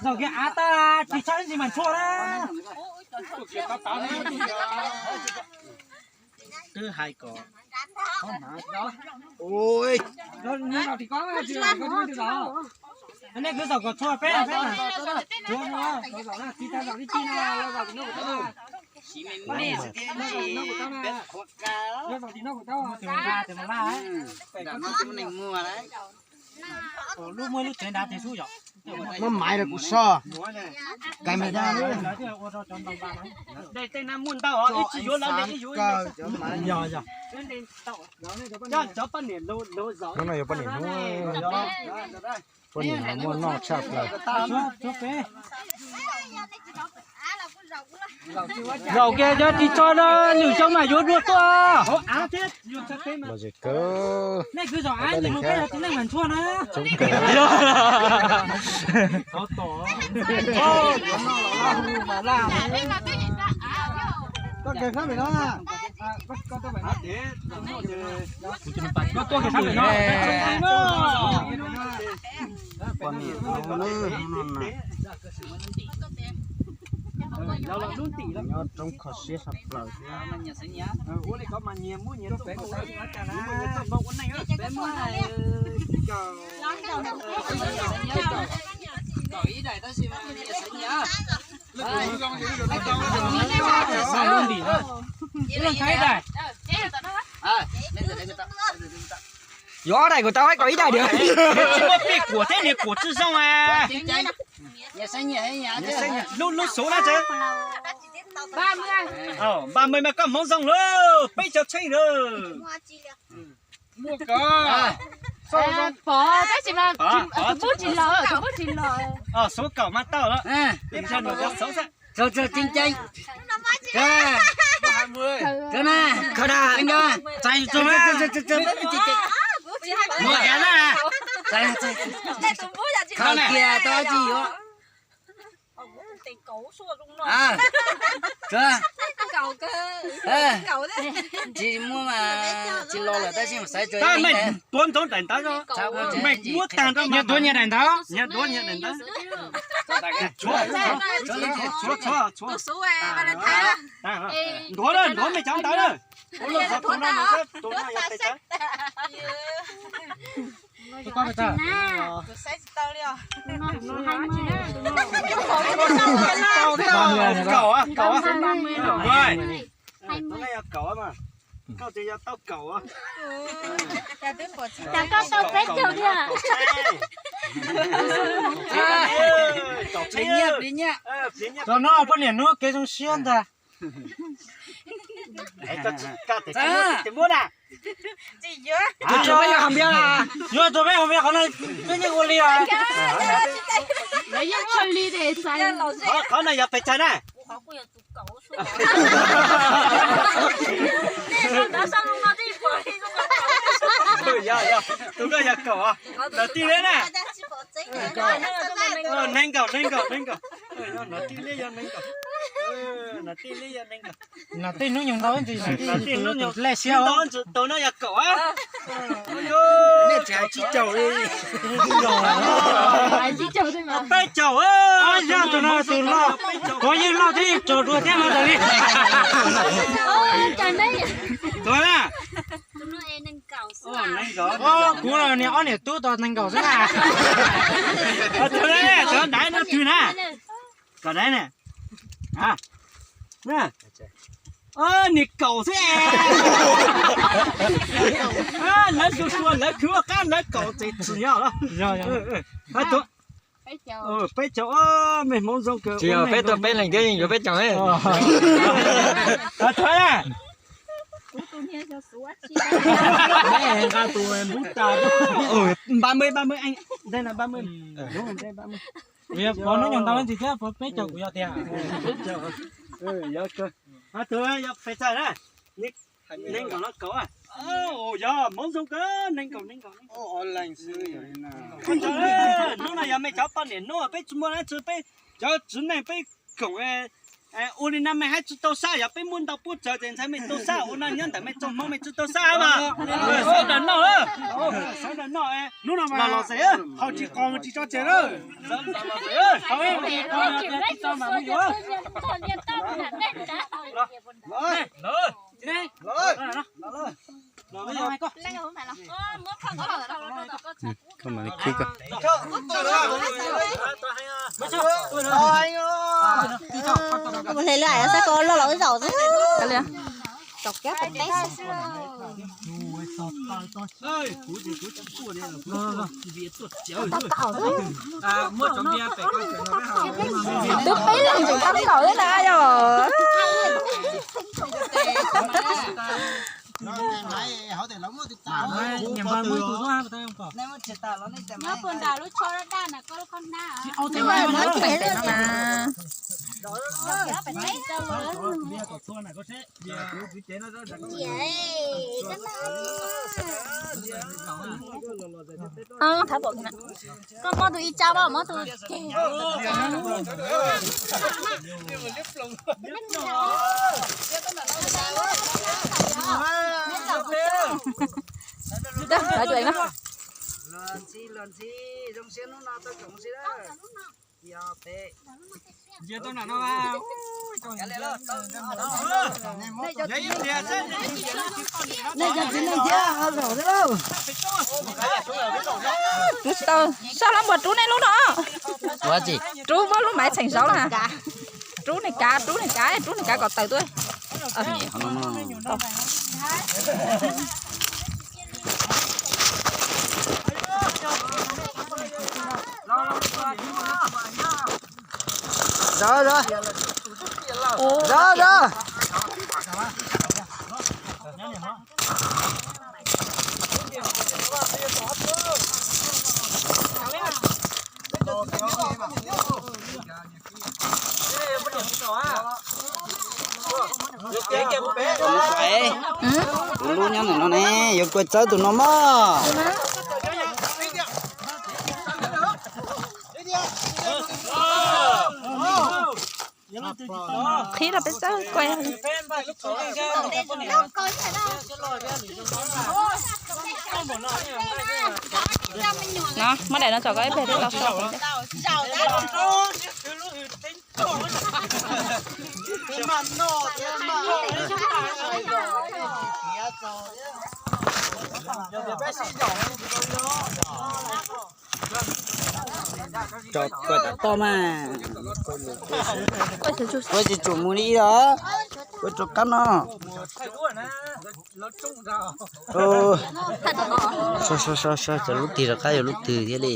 Zaum kiag av tag, tsis tshaj ib ntsis mas tshuaj na. Twb hais kom nej kwv zaum kom tshuaj peb peb na. Tus nqa tes mas laj. Lub muaj lub tsev nrad tes xub yom. Muab maiv rau kuv soj. Kais me da. Tej na muaj ntau, ib tsis yuav lawv ib yuav. Yog, yog. Cov poj niam, hnub no yog poj niam hnub, poj niam muaj noj tshaj plaws. Zaum kiag cov ris tsho no, nws xyoo mas yuav dua tuaj. Lom zem kawg. Nej kwv zaum av, nws mus peb tib neeg mas ntshuaj na. Txhob kawg. Poj niam no na. Nyob roob kho siab tshaj plaws thiab. Yuav ob daim kuv tau, hais kom ib daim diam. Tsis muaj pej kuam thiab niag kuam tsis zoo. Lub, lub xuv na tsev. Ba mươi mas koj hmoov zoo lawm, peb caug tshee lawm. Pov, tab sis mas tus pub tsis los, tus pub tsis los. Xuv kaum mas tau lawm. Ib zag nws xuv xwb. Khaws na, khaws na. Txais txog na. Khaws kiag tau dab tsi yuav. Tsis muaj mas tsis los lawm tab sis mas xaiv tso. Tuav ntxoov daim ntawv. Mej muab tag nrho, nyias tuav nyias daim ntawv. Nyias tuav nyias daim ntawv. Tshuav, tshuav, tshuav, tshuav. Ntuav na, ntuav mej cov ntawv na. Tus no, tus no yog pes tsawg? Kaum, kaum. Tus no yog kaum mas. Koj tseem yog tau kaum. Koj tau peb caug thiab. Tus no poj niam hnub kev zoo siab ntag. Yuav tus peb hom npias qhov no, peb yeej ua li os. Qhov no yog pes tsawg na? Yog, yog, tus koj yog kaum os. Ntawm tij liab na. Nees nkaum, nees nkaum, nees nkaum. Ntawm tij liab yog nees nkaum. Nam tej hnub nyoog ntau ntsis, nam tej hnub nyoog lej siab os. Tus no yog kaum. Nej tseem hais tsib caug li. Peb caug. Yog tus no tus loj, kuv yeej loj thiab yeej tsaug dua thiab no tas li. Tus na. Kuv niag ob niam tub tau nees nkaum xwb na. Tus daiv no twg na? Kom daiv ne. Niag kaum xwb. Lawv sua sua lawv khwv qab lawv kaum tseem tsim nyog los. Peb caug, mej hmoov zoo kawg. Tsis yog peb tau peb leeg thiab yeej yuav peb caug. Thov na. Ba mươi, ba mươi anh. Đây là ba mươi. Pov hnub nyoog ntau ntsis thiab, peb caug kuv yog tiag. Tus yog pes tsawg na? Nees nkaum los kaum. Yog hmoov zoo kawg, nees nkaum, nees nkaum. Hnub no yog mej cov poj niam hnub, peb tsis muaj dab tsi, peb cov txiv neej peb koom Ua li no mej hab tsi tau sab, yog peb muab ntau puab tsawv ces ntshai mej tau sab. Ua no nyob ntawm mej tsoom Hmoob mej tsi tau sab mas. Sawv daws noj, sawv daws noj. Hnub no mas los los xes, ho tsis qos mas tsis tso tseg lawm. Hle lawm, sab ko loj los wb zaum xwb. Twb peb leeg tseem tab kaum thiab na yog. Koj muab tus ib tsab, muab tus Kuv tsis tau sab hlab npua rub nej lub no. Rub muab lub maiv txheem zaub na. Rub nej kav, rub nej kav, rub nej kav kom tawm tuaj. Zov, zov. Zov, zov. Tus lub nyob ntawm no ne, yuav kua txawb tus no mog. Qhib rau peb txawb kua. No, muab daim no tso koj ib pliag tau sau. Tso kua tom toj mas. Kua tsis tsum mus li os. Kua rov qab no. Cov lub twg rov qab yog lub twg thiab li.